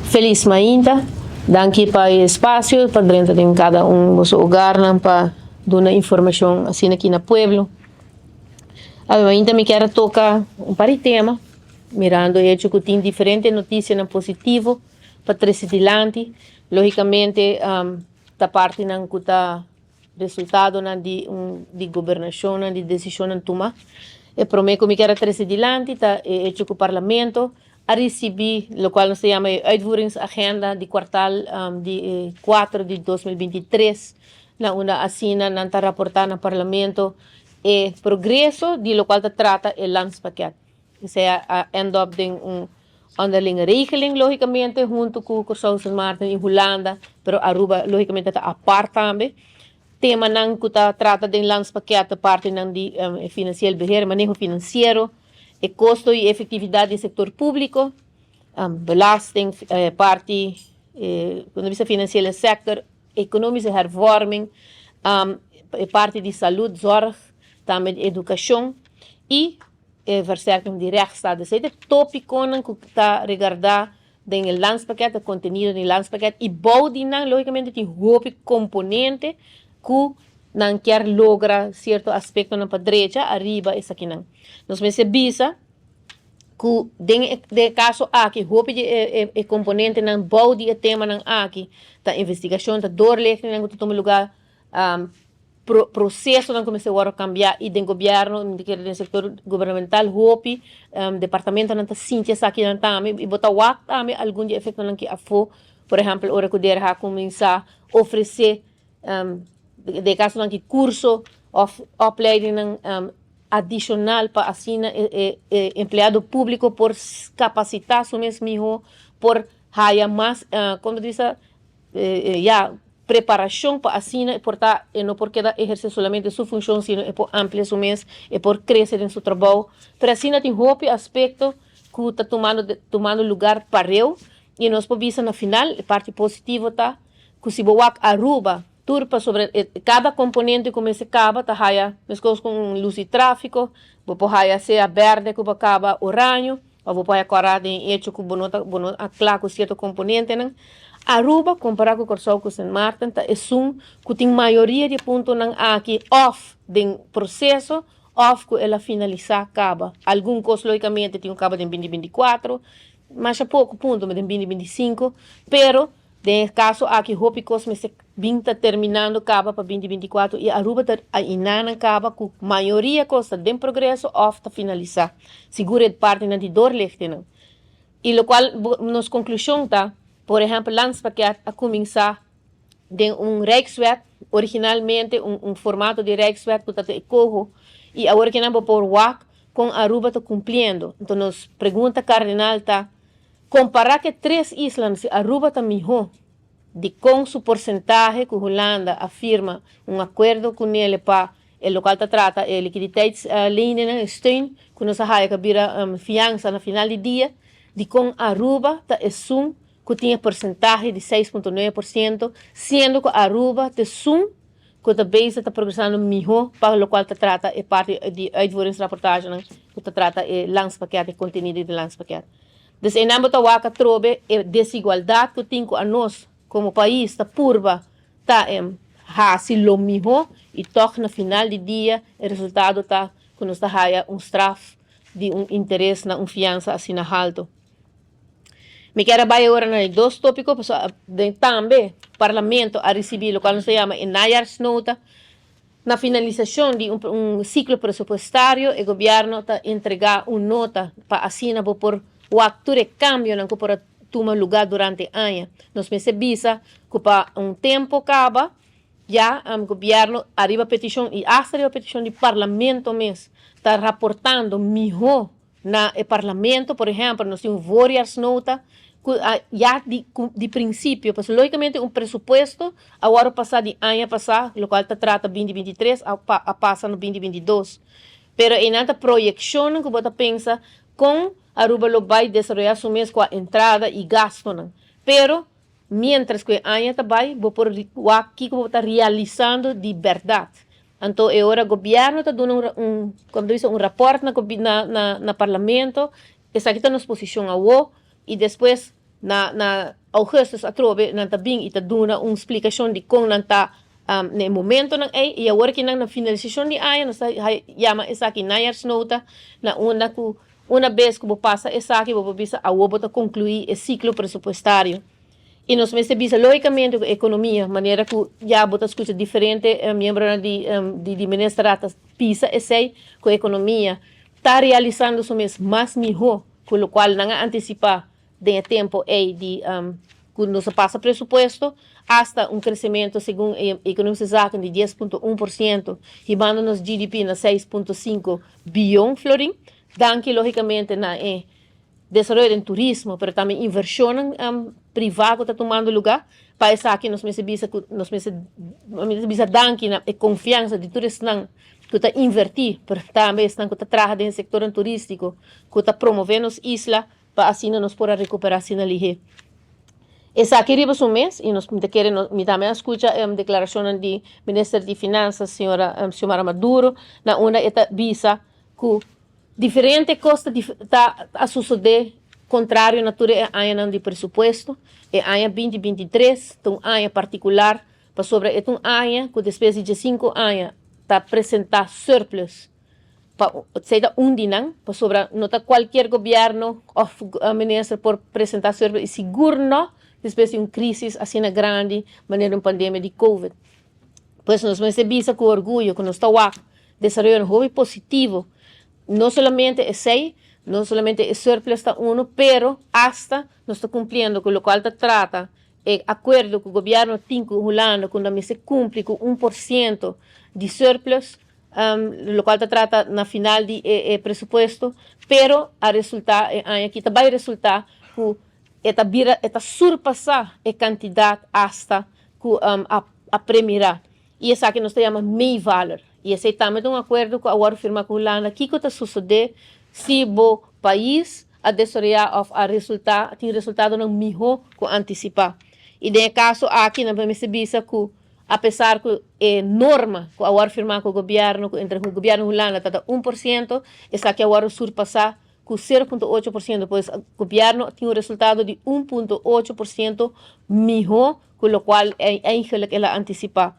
Felis mainta, danki pa e espacio pa drenta den cada un boso hogarnan pa duna informacion asina aki na pueblo. Awe mainta mi kier a toca un par di tema, mirando e hecho cu tin diferente noticianan positivo pa trece dilanti. Logicamente ta partinan cu ta resultadonan di un di gobernacionnan di decisionnan tuma. E prome cu mi kier a trece dilanti ta e hecho cu Parlamento a ricibi locual nos ta yama e uitvoeringsagenda di cuartal di e cuatro di 2023 na unda asina nan ta raporta na Parlamento e progreso di locual ta trata e landspakket. Esei a end up den un onderlinge regeling logicamente hunto cu Corsou, Sint Maarten y Hulanda, pero Aruba logicamente ta apart tambe. Temanan cu ta trata den landspakket ta partinan di financieel beheer, maneho financiero, e costo y efectividad di sector publico, belasting, parti punto di vista financiele sector, economische hervorming, e parti di salud, zorg, tambe di educacion y e versterking di rechtsstaat. Esei ta e topiconan cu ta regarda den e landspakket, e contenido den e landspakket y bou di nan logicamente tin hopi componente cu nan kier logra cierto aspectonan pa drecha ariba esakinan. Nos mester bisa cu den e caso aki hopi di e componentenan bou di e temanan aki ta investigacion, ta doorlichtingnan cu ta tuma lugar, procesonan cu mester worde cambia y den gobierno, mi ta kere den sector gubernamental hopi departamentonan ta sinti esakinan tambe y bo ta wak tambe algun di e efectonan ki afo, por ehempel ora cu DRH a cuminsa ofrece den e casonan ki curso of opleidingnan adicional pa asina e empleado publico por capacita su mes miho, por haya mas, como ta bisa, ya, preparacion pa asina e por ta, e no por keda eherce solamente su funcion, sino e por amplia su mes, e por crece den su trabou. Pero asina tin hopi aspecto cu ta tumando tumando lugar pareu y nos por bisa na final e parti positivo ta cu si bo wak Aruba tur pasobra e cada componente cu mester caba ta haya mescos cu un luz di trafico, bo por haya sea berde cu bo caba oraño, Of bo por a kòrda den e echo ku bo no ta bo no a kla ku sierto komponentenan. Aruba kompará ku Kòrsou ku Sint Maarten ta esun ku tin mayoria di e puntonan aki òf den proseso òf ku el a finalisá kaba. Algun kos lógikamente tin ku kaba den 2024, masha poko punto den 2025, pero Den e kaso aki hopi kos mester bin ta terminando kaba pa 2024 i Aruba ta ainanan kaba ku mayoria kos ta den progreso òf ta finalisá, sigur e partinan di doorlichtingnan. I lokual nos konklushon ta, por ehèmpel Landspakket a kuminsá den un Rijkswet, originalmente un un formato di Rijkswet ku ta ta e koho i awor kinan bo por wak kon Aruba ta kumpliendo. Enton nos pregunta kardinal ta, Kompará ku e tres islanan si Aruba ta mihó, dikon su porsentahe ku Hulanda a firma un akuerdo ku nele pa e lokal ta trata e likiditeitsleninnan, e steun ku nos a haya ku a bira fiansa na final di dia, dikon Aruba ta esun ku tin e porsentahe di 6.9%, siendo ku Aruba ta esun ku ta bezig ta progresando mihó pa lokual ta trata e parti di uitvoeringsrapportagenan ku ta trata e landspakket, e kontenido di landspakket. Dus einan bo ta wak atrobe e desigualdat ku tin ku anos komo pais ta purba ta hasi lo mihó i tòg na final di dia e resultado ta ku nos ta haya un straf di un interes na un fiansa asina haltu. Mi kier a bai awor na e dos tópiko pasobra den tambe Parlamento a risibí lokual nos ta yama e najaarsnota. Na finalisashon di un siklo presupuestario e gobièrnu ta entregá un nota pa asina bo por wak tur e kambionan ku por a tuma lugá durante aña. Nos mester bisa ku pa un tempu kaba ya gobièrnu ariba petishon i asta riba petishon di parlamento mes ta raportando mihó Na e parlamento, por ehempel, nos tin un voorjaarsnota cu a ya di di principio, pasobra logicamente un presupuesto a worde pasa di aña pasa, locual ta trata 2023 a a pasa na 2022. Pero eynan ta proyeccionnan cu bo ta pensa con Aruba lo bay desaroya su mes cua entrada y gastonan. Pero mientras cu e aña ta bay, bo por wak kico bo ta realisando di berdad. Anto e ora gobièrnu ta duna un un komo ta bisa un rapòrt na na na na parlamento, esaki ta nos posishon awo i despues na na ougùstùs atrobe nan ta bin i ta duna un splikashon di kon nan ta na e momentonan ei. I awor ki nan na finalisashon di aña nos ta yama esaki najaarsnota, na unda ku una bes ku bo pasa esaki bo por bisa awo bo ta konkluí e siklo presupuestario. I nos mester bisa lógicamente ku ekonomia, manera ku ya bo ta skucha diferente miembronan di di ministerat ta bisa esei, ku ekonomia ta realisando su mes mas mihó ku lokual nan a antisipá den e tempu ei di ku nos a pasa presupuesto, asta un kresementu segun e Economische Zaken di 10.1%, hibando nos GDP na 6.5 bion florin, danki lógicamente na e desaroyo den turismo, pero tambe invershonnan privá ku ta tumando lugá. Pa esaki nos mester bisa ku nos mester bisa danki na e konfiansa di tur esnan ku ta invertí, pero tambe esnan ku ta traha den e sektornan turístiko, ku ta promové nos isla pa asina nos por a rekuperá asina lihé. Esaki riba su mes i nos mi ta kere mi tambe a skucha deklarashonnan di minister di Finansa, señora Xiomara Maduro, na unda e ta bisa ku diferente kos ta ta a sosodé kontrario na tur e añanan di presupuesto. E aña 2023 ta un aña partikular pasobra e ta un aña ku despues di 15 aña ta presentá surplus, pa esei ta un di nan, pasobra no ta kualkier gobièrnu òf minister por presentá surplus i sigur no despues di un krísis asina grandi manera un pandemia di covid. Pues nos mester bisa ku orguyo ku nos ta wak desaroyo hopi positivo. No solamente esei, no solamente e surplus ta uno, pero asta nos ta kumpliendo ku lokual ta trata e akuerdo ku gobièrnu tin ku Hulanda, ku nan mester kumpli ku 1% di surplus, lokual ta trata na final di e presupuesto, pero a resultá e aña aki ta bai resultá ku e ta bira e ta surpasá e kantidat asta ku a premirá. I esaki nos ta yama meevaller. I esei tambe ta un akuerdo ku a wòrdu firmá ku Hulanda. Kiko ta sosodé si bo pais a desaroyá òf a resultá tin resultadonan mihó ku antisipá? I den e kaso aki nan mester bisa ku apesar ku e norma ku a wòrdu firmá ku gobièrnu ku entre gobièrnu Hulanda ta ta 1%, esaki a wòrdu surpasá ku 0.8%. Pues gobièrnu tin un resultado di 1.8% mihó ku lokual eigenlijk el a antisipá.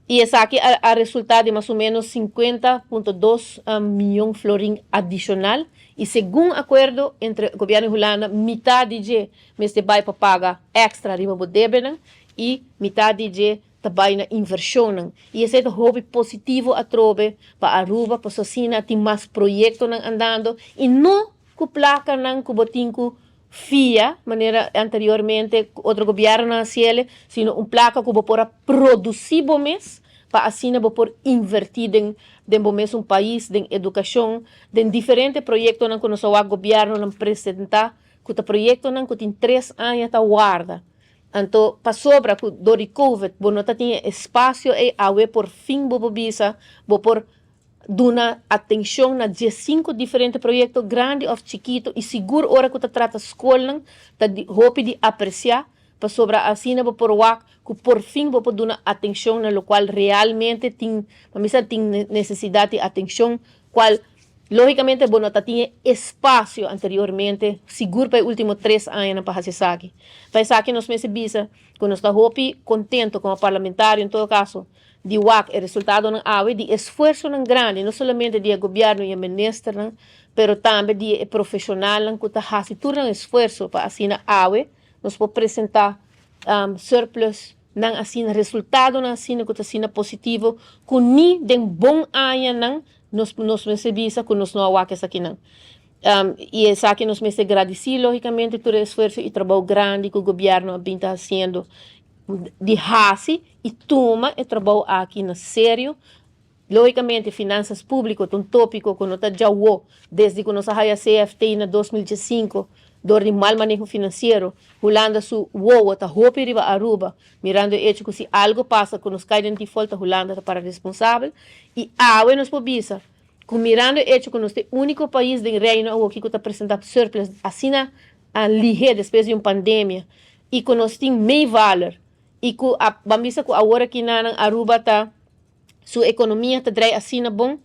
I esaki a resultá di mas o ménos 50.2 mion florin adishonal. I segun akuerdo entre gobièrnu di Hulanda, mitar di dje mester bai pa paga èkstra riba bo debenan i mitar di dje ta bai na invershonnan. I esei ta hopi positivo atrobe pa Aruba, pasobra asina tin mas proyektonan andando i no ku plakanan ku bo tin ku fia, manera anteriormente otro gobièrnunan a hasiel, sino un plaka ku bo por a produsí bo mes, pa asina bo por invertí den den bo mes un pais, den edukashon, den diferente proyektonan ku nos a wak gobièrnunan presentá, ku ta proyektonan ku tin 3 aña ta warda. Anto pasobra ku dor di COVID bo no ta tin e espasio ei, awe por fin bo por bisa, bo por duna atenshon na 15 diferente proyekto, grandi òf chikitu, i sigur ora ku ta trata skolnan ta di hopi di apresiá, pasobra asina bo por wak ku por fin bo por duna atenshon na lokual realmente tin, pa mi sa, tin nesesidat di atenshon, kual lógikamente bo no ta tin e espasio anteriormente, sigur pa e último 3 añanan, pa hasi esaki. Pa esaki nos mester bisa ku nos ta hopi kontentu komo parlamentario en todo kaso di wak e resultadonan awe di esfuersonan grandi, no solamente di e gobièrnu i e ministernan, pero tambe di e profeshonalnan ku ta hasi tur nan esfuerso pa asina awe nos por presentá surplus nan asina, resultadonan asina ku ta asina positivo ku ni den bon añanan nos mester bisa ku nos no a wak esakinan. I esaki nos mester gradisí lógikamente tur e esfuerso i trabou grandi ku gobièrnu a bin ta hasiendo di hasi i tuma e trabou aki na serio. Lógikamente finansas públiko ta un tópiko ku no ta djawo desde ku nos a haya CFT na 2005 dor di mal maneho finansiero. Hulanda su wowo ta hopi riba Aruba, mirando e hecho ku si algo pasa ku nos kai den default, ta Hulanda ta para responsabel. I awe nos por bisa ku mirando e hecho ku nos ta e úniko pais den Reino awoki ku ta presentá surplus asina lihé despues di un pandemia i ku nos tin meevaller i ku a ban bisa ku awor aki nan Aruba ta Su ekonomia ta drei asina bon.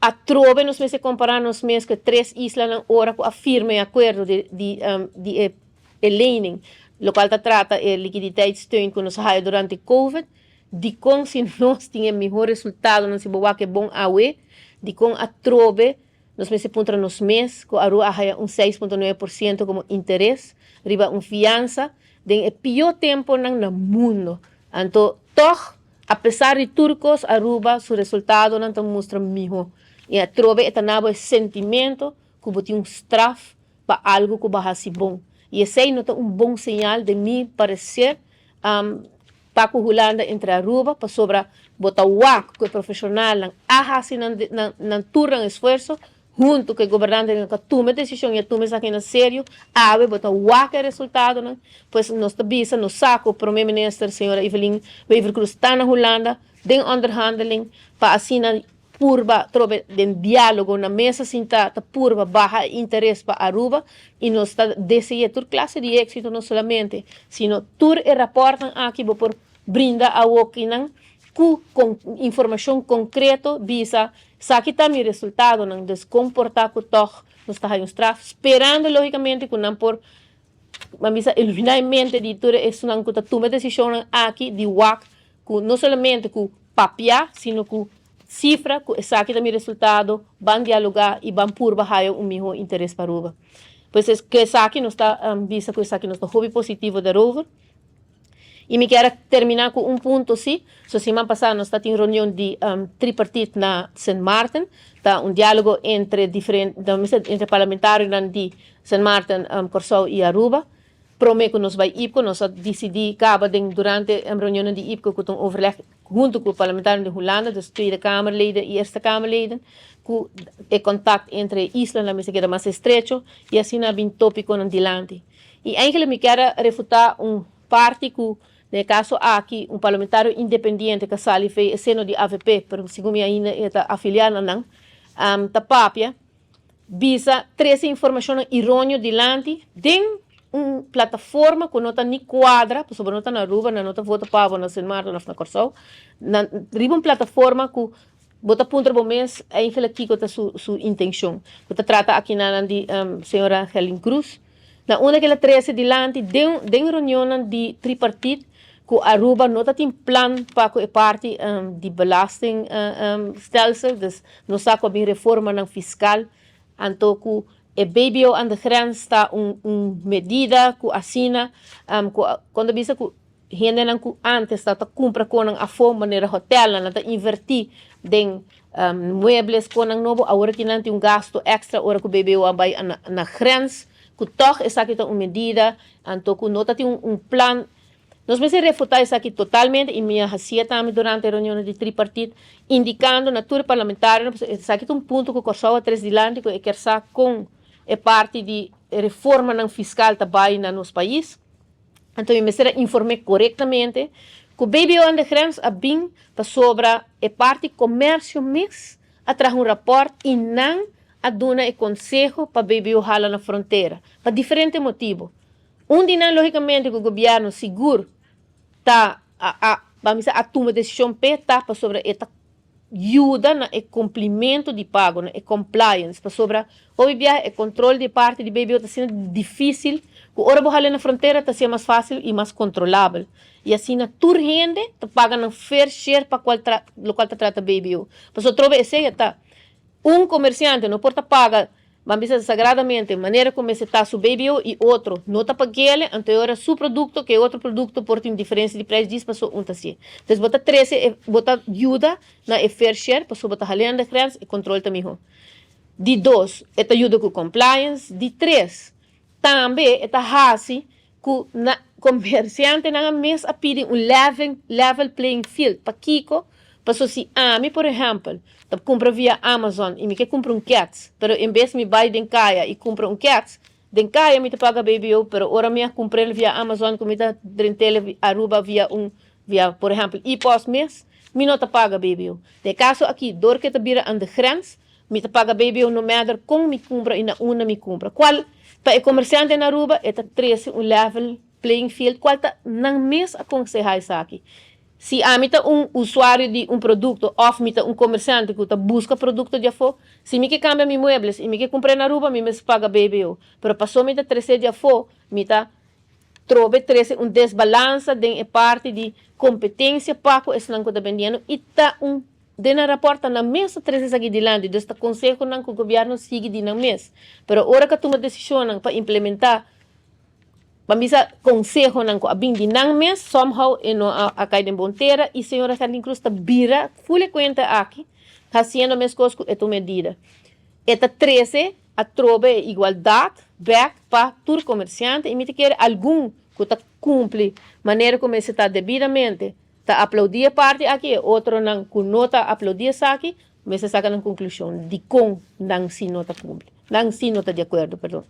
Atrobe nos mester kompará nos mes ku e tres islanan ora ku a firma e akuerdo di di di e e lening, lokual ta trata e likiditeitssteun ku nos a haya durante covid. Dikon si nos tin e mihó resultadonan si bo wak e bon awe, dikon atrobe nos mester puntra nos mes ku Aruba a haya un 6.9% komo interes riba un fiansa den e pió temponan na mundo? Anto tòg, apesar di tur kos, Aruba su resultadonan ta mustra mihó i atrobe e ta na bo e sentimento ku bo tin un straf pa algu ku bo a hasi bon. I esei no ta un bon señal den mi pareser pa ku Hulanda entre Aruba pasobra bo ta wak ku e profeshonalnan a hasi nan nan tur nan esfuerso huntu ku e gobernantenan ku a tuma e desishon i a tuma esaki na serio. Awe bo ta wak e resultadonan. Pues nos ta bisa, nos sa ku Prome Minister señora Evelyn Wever-Croes ta na Hulanda den onderhandeling pa asina purba trobe den dialogo na mesa sinta ta purba baha e interes pa Aruba y nos ta desea tur clase di exito no solamente sino tur e raportnan aki bo por brinda awokinan cu informacion concreto bisa esaki ta mi resultadonan dus con por ta cu tog nos ta haya un straf sperando logicamente cu nan por ban bisa ilumina e mente di tur esunnan cu ta tuma e decisionnan aki di wak cu no solamente cu papia sino cu cifra cu esaki ta mi resultado, ban dialoga y ban purba haya un miho interes pa Aruba. Pues es cu esaki nos ta bisa cu esaki nos ta hopi positivo daarover. Y mi kier a termina cu un punto si, so siman pasa nos ta tin reunion di tripartit na Sint Maarten, ta un dialogo entre diferente, entre parlamentarionan di Sint Maarten, Corsou y Aruba. Prome ku nos bai IPCO, nos a disidí kaba den durante e reunionnan di IPCO ku ta un overleg huntu ku parlamentarionan di Hulanda, dus Tweede Kamerleden i Eerste Kamerleden, ku e kontakt entre e islanan mester keda mas estrecho i asina a bin topikonan dilanti. I eigenlijk mi kier a refutá un parti ku den e kaso aki un parlamentario independiente ku a sali fei e seno di avp, pero segun mi ainda e ta afiliá na nan, ta papia. Bisa trese informashonnan ironio dilanti den un plataforma ku no ta ni kuadra, pasobra no ta na Aruba, nan no ta vota pa bo na Sint Maarten òf na Kòrsou, nan riba un plataforma ku bo ta puntra bo mes eigenlijk kiko ta su su intenshon. Ku ta trata akinanan di señora Gerlin Cruz. Na unda ku el a trese dilanti den den reunionnan di tripartit ku Aruba no ta tin plan pa ku e parti di belasting stelsel, dus nos sa ku a bin reformanan fiskal, anto ku e BBO aan de grens ta un un medida ku asina ku kon ta bisa ku hendenan ku antes ta ta kumpra konan afó manera hotelnan nan ta invertí den muebles konan nobo awor aki nan tin un gasto extra ora ku BBO a bai na na grens ku tòg esaki ta un medida anto ku no ta tin un plan. Nos mester refutá esaki totalmente i mi a hasié tambe durante e reunionnan di tripartit indikando na tur e parlamentarionan pasobra esaki ta un punto ku Kòrsou a tres dilanti ku e kier sa kon e parti di reformanan fiskal ta bai na nos pais. Anto mi mester a inform'é korektamente ku BBO aan de grens a bin pasobra e parti komersio mes a traha un rapòrt i nan a duna e konseho pa BBO hala na frontera pa diferente motibu. Un di nan lógikamente ku gobièrnu sigur ta a a ban bisa a tuma desishon p'e ta pasobra e ta yuda na e kumplimentu di pago, na e compliance, pasobra hopi biaha e kontrol di e parti di BBO ta asina difísil ku ora bo hala na frontera ta sea mas fásil i mas kontrolabel. I asina tur hende ta paga nan fair share pa kual tra lokual ta trata BBO. Pasobra atrobe esei a ta un komersiante no por ta paga Ban bisa sagradamente, manera ku mester ta su BBO i otro no ta pag'ele, anto e ora su produkto ku e otro produkto por tin diferensia di preis djis paso un ta hasié. Entonces bo ta trese e, bo ta yuda na e fair share paso bo ta hal'é na de grens, e kontrol ta mihó. Di dos, e ta yuda ku compliance. Di tres, tambe e ta hasi ku na komersiantenan a mes a pidi un level level playing field. Pakiko? Paso si ami por ehèmpel ta kumpra via Amazon i mi ke kumpra un kèts, pero en bes mi bai den kaya i kumpra un kèts, den kaya mi ta paga BBO, pero ora mi a kumpr'el via Amazon ku mi ta drent'el Aruba via un via por ehèmpel e-post mes, mi no ta paga BBO. Den e kaso aki dor ku e ta bira aan de grens, Mi ta paga BBO no matter kon mi kumpra i na unda mi kumpra. Kual pa e komersiante na Aruba e ta trese un level playing field kual ta nan mes a konsehá esaki. Si ami ta un usuario di un produkto òf mi ta un komersiante ku ta buska produkto di afó, si mi ke kambia mi muebles i mi ke kumpr'é na Aruba, mi mester paga BBO. Pero paso mi ta tres'é di afó, mi ta trobe trese un desbalansa den e parti di kompetensia pa ku esnan ku ta bendiendo i ta un den nan rapòrt ta nan mes ta trese esaki dilanti, dus ta konsehonan ku gobièrnu sigui di nan mes. Pero ora ku a tuma desishonnan pa implementá Ban bisa consehonan cu a bin di nan mes, somehow e no a cay den bon tera y señora Gerlin Cruz ta bira full e cuenta aki, haciendo mescos cu e tur medida. E ta trece atrobe e igualdad bek pa tur comerciante y mi ta kere algun cu ta cumpli manera cu mester ta debidamente ta aplaudi e parti aki, e otronan cu no ta aplaudi esaki mester saca nan conclusion dicon nan si no ta cumpli, nan si no ta di acuerdo, perdon.